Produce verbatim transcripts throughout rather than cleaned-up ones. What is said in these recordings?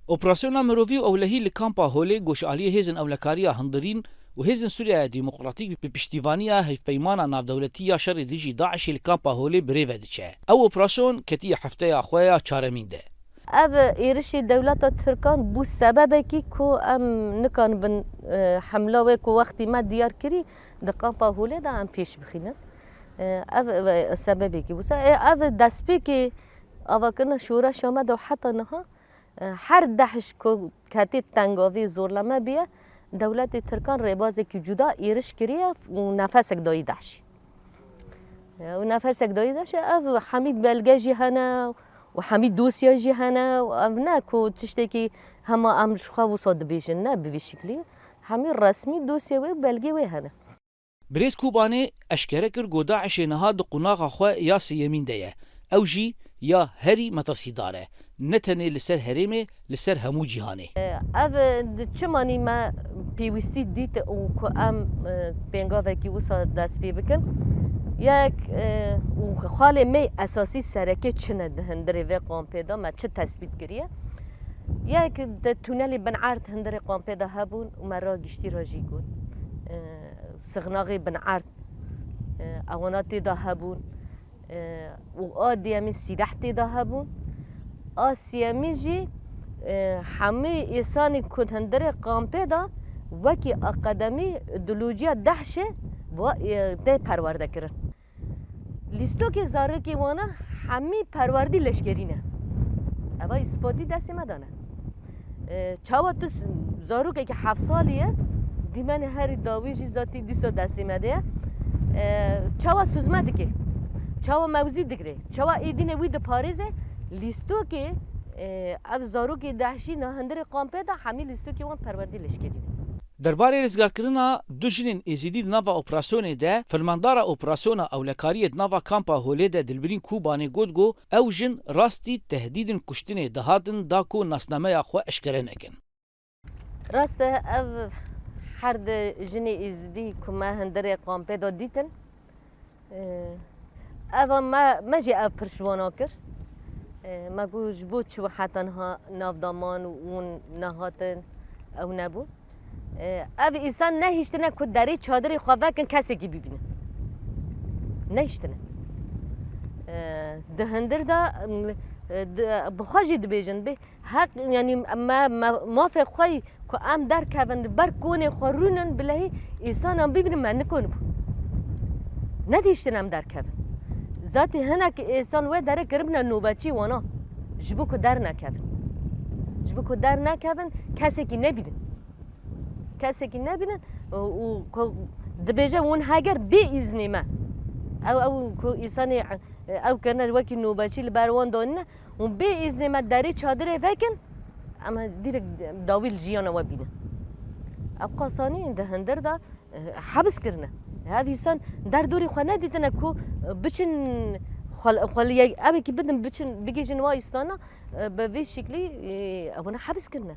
Operasyona mirovî û ewlehî li kampa Holê goşaliyê hêzên ewlekariya hundirîn û Hêzên Sûriyeya Demokratîk bi piştîvaniya Hevpeymana Navdewletî ya Şerê Dijî DAIŞê li kampa Holê bi rê ve diçe. Ew operasyon ketiye hefteya xwe ya çaremîn de. Ev êrişê dewleta Tirkan bû sebebekî ku em nikanibin, e, hemla wê ku wextî me diyar kirî di kampa Holê de em pêş bixînin. E, ev, ev sebebekî bû. E, ev destpêkê avakirina şoreşa me de û heta niha, e, her DAIŞ ku ketê tengavî, zorleme bûye, dewletê Tirkan rêbazekî cuda êriş kiriye û nefesek dayî DAIŞ. E, û nefesek dayî DAIŞ, ev hemî belge jî hene û hemî dosya jî hene. Ev ne ku tiştekî hema em ji xwe wisa dibêjin, ne bi vî şiklî. Hemî resmî dosya wê û belgê wê hene. Birêz Kobanê eşkere kir ku DAIŞê niha di qunaxa xwe ya sêyemîn de ye. Ew jî ya herî metirsîdar e. Ne tenê li ser herêmê, li ser hemû cîhanê. Ev di çimanî me pêwîstî dît û ku em, e, pêngavekî wisa dest pê bikin. Yek, e, û xalê me esasî sereke çi ne di hundirê vê kampê de, me çi tespît kiriye? Yek di tunelê bin erd hundirê kampê de hebûn û me ragiştî re jî got. E, sixnaxê bin erd, e, ewana tê de hebûn, e, û a diyemîn sîleh tê de hebûn. A siyemî jî, e, hemî îsanî ku di hundirê kampê de wekî akademî ideolojiya DAIŞê va-, e, tê perwerde kirin. Lîstokê zarokê wana hemî perwerdî leşkerî ne. Eva îspatî destê me de ne. E, çawa tu s-, zarokekî heft salî ye, dîmenê herî dawî jî zatî dîsa destê me de ye. E, çawa sûzme dike? Çawa mewzî digre? Çawa êdînê wî diparêze? Lîstokê, e, ev zarokê DAIŞî na hundirê kampê de hemî lîstokê wan perwerdî leşkerî ne. Derbarê rizgarkirina du jinên Êzidî di nava operasyonê de, fermandara operasyona ewlekariyê di nava kampa Holê de Dilbirîn Kobanê got ku ew jin rastî tehdîdên kuştinê dihatin da ku nasnameya xwe eşkere nekin. Rast e, ev her di jinê Êzidî ku me hundirê kampê de dîtin, Ee, eva me, me jî ev pirs ji wana kir. Ee, me got, ji bo çi heta niha nav de man û hûn nehatin, ew nebû. Ee, ev îsan nehiştine ku derê çadirê xwe vekin, kesekî bibînin. Nehiştine. Ee, di hundir de, em, e, di, bi xwe jî dibêjin, bê, Heq, yanî me, me, mafê xwe yî ku em derkevin, li ber konê xwe rûnin, bilehî îsanan bibînin, me nikonibû. Nedihiştin em derkevin. Zatî hinek îsan wê derê kiribine nobeçî wana. Ji bo ku dernekevin. Ji bo ku dernekevin, kesekî nebînin. Kesekî nebînin û, û ku dibêje hûn heger bê îznê me. Ew, ew ku îsanê, ew kirine wekî nobeçî li ber wan danîne. Hûn bê îznê me derê çadirê vekin, em dîrek dawî li jiyana we bînin. Ev qasanî di hundir de, eh, hebs kirine. Ev îsan derdorê xwe nedîtine ku, eh, biçin xwe, xwe li ye-, evekî bidin, biçin, bigihîjin wa îsana, eh, bi vê şiklî, eh, ewana hebs kirine.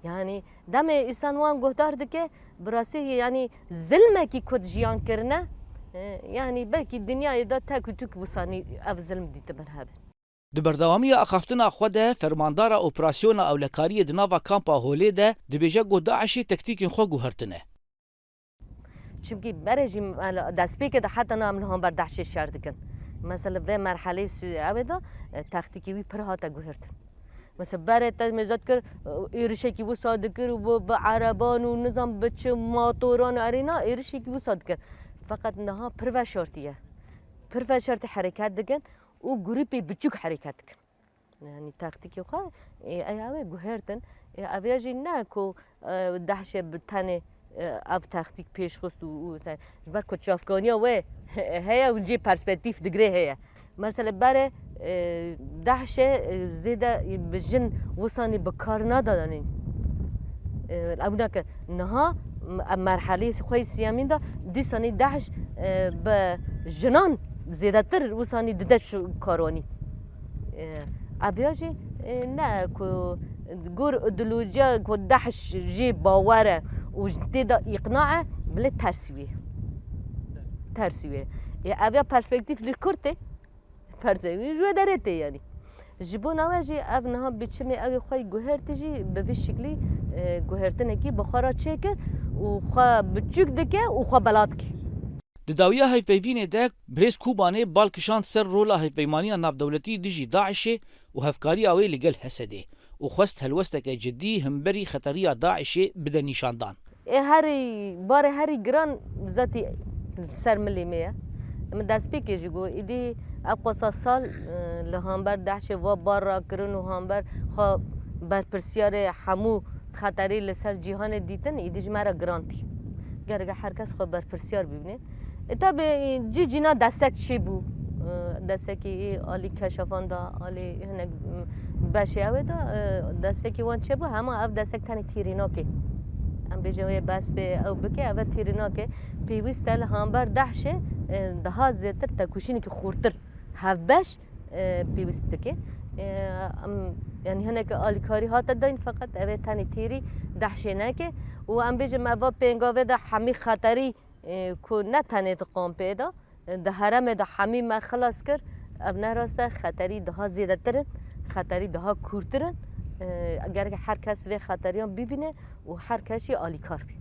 Yanî demê îsan wan guhdar dike, bi rastî, yanî zilmekî ku di jiyan kirine, eh, yanî belkî dinyayê de tek û tuk wisanî ev zilm dîtibin hebe. Di berdewamiya axaftina xwe de, fermandara operasyona ewlekariyê di nava kampa Holê de dibêje ku DAIŞê tektîkên xwe guhertine. Çimkî berê jî, me li destpêkê de heta niha em li hember DAIŞê şer dikin. Mesela vê merheleyê si-, ew ê de, e, tektîkê wî pir hate guhertin. Mesela berê te mêzat kir, e, êrişekî wisa dikir û bi, bi ereban û nizam bi çi motoran erê na êrişekî wisa dikir. Feqet niha pir veşartî ye. Pir veşartî hereket dikin. û grûpê biçûk hereket dikin. Yanî taktîkê xwe, ê, eya wê guhertin. Ê, ev ya jî ne ku, e, DAIŞê bi tenê, e, ev taktîk pêş xist û, û se-, ji ber ku çavkaniya wê heye û cê perspektîf digre heye. Mesela berê, e, DAIŞê, e, zêde bi jin wisanî bi kar nadadanîn. E, ew nake. Niha em merhelê xwe yê siyemîn de dîsanî DAIŞ, e, bi jinan zêdetir wisanî dide şu karanî. E, ev ya jî, e, ne ku gor ideolojiya ku DAIŞ jê bawer e û tê de îqna e, bilê tersî wê. Tersî wê. E, ev ya perspektîf li Kurd tê, Perspektîf ji wê derê tê yanî. Ji bona we jî ev niha biçimê ew ê xwe guhertî jî bi vî şiklî, e, guhertinekî bi xwe re çêkir û xwe biçûk dike û xwe bela dike. Di dawiya hevpeyvînê de birêz Kûbanê bal kişand ser rola hevpeymaniya navdewletî dijî DAIŞê û hevkariya wê li gel HSDê û xwest helwesteke cidî himberî xeteriya DAIŞê bide nîşandan. Ê herî, barê herî giran zatî ser milê me ye. Min destpêkê jî got, îdî ev qasa sal, e, li hamber DAIŞê va bar rakirin û hamber xwe berpirsiyarê hemû xeterî li ser cîhanê dîtin, îdî ji me re giran tî. Gerek e her kes xwe berpirsiyar bibîne. E, tabi cî cîna destek çêbû. E, destekî alî keşafan da, alî hinek, m, beşê ew ê da, e, destekî wan çêbû, hema ev destek tenê tîrî nake. Em bêjin wê bes bê, ew bike, ev tîrî nake. Pêwîst e li hamber DAIŞê, e, daha zêtir tekoşînekî xurtir hevbeş, e, pêwîst dike. E, em, yanî hinek alîkarî hate dayîn, feqet ev ê tenê tîrî DAIŞê neke. Û em bêjin me va pêngavê de hemî xeterî, e, ku ne tenê di kampê de, e, di herêmê de hemî me xilas kir. Ev ne rast e, xeterî daha zêdetir in, xeterî daha kûrtir in. E, gerek her kes vê xeteriyan bibîne û her kes jî alîkar bî.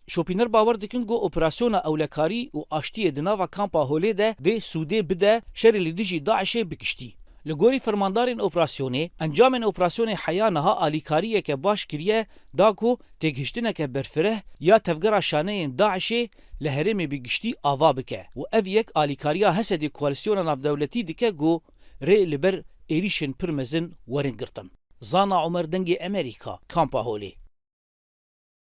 Şopîner bawer dikin ku operasyona ewlekarî û aştiyê di nava kampa Holê de dê sûdê bide şerê li dijî DAIŞê bi giştî. Li gorî fermandarên operasyonê, encamên operasyonê heya niha alîkariyeke baş kiriye da ku têgihiştineke berfireh ya tevgera şaneyên DAIŞê li herêmê bi giştî ava bike û ev yek alîkariya HSDê koalîsyona navdewletî dike ku rê li ber êrîşên pir mezin werin girtin. Zana Omer, Dengê Emerîka, Kampa Holê.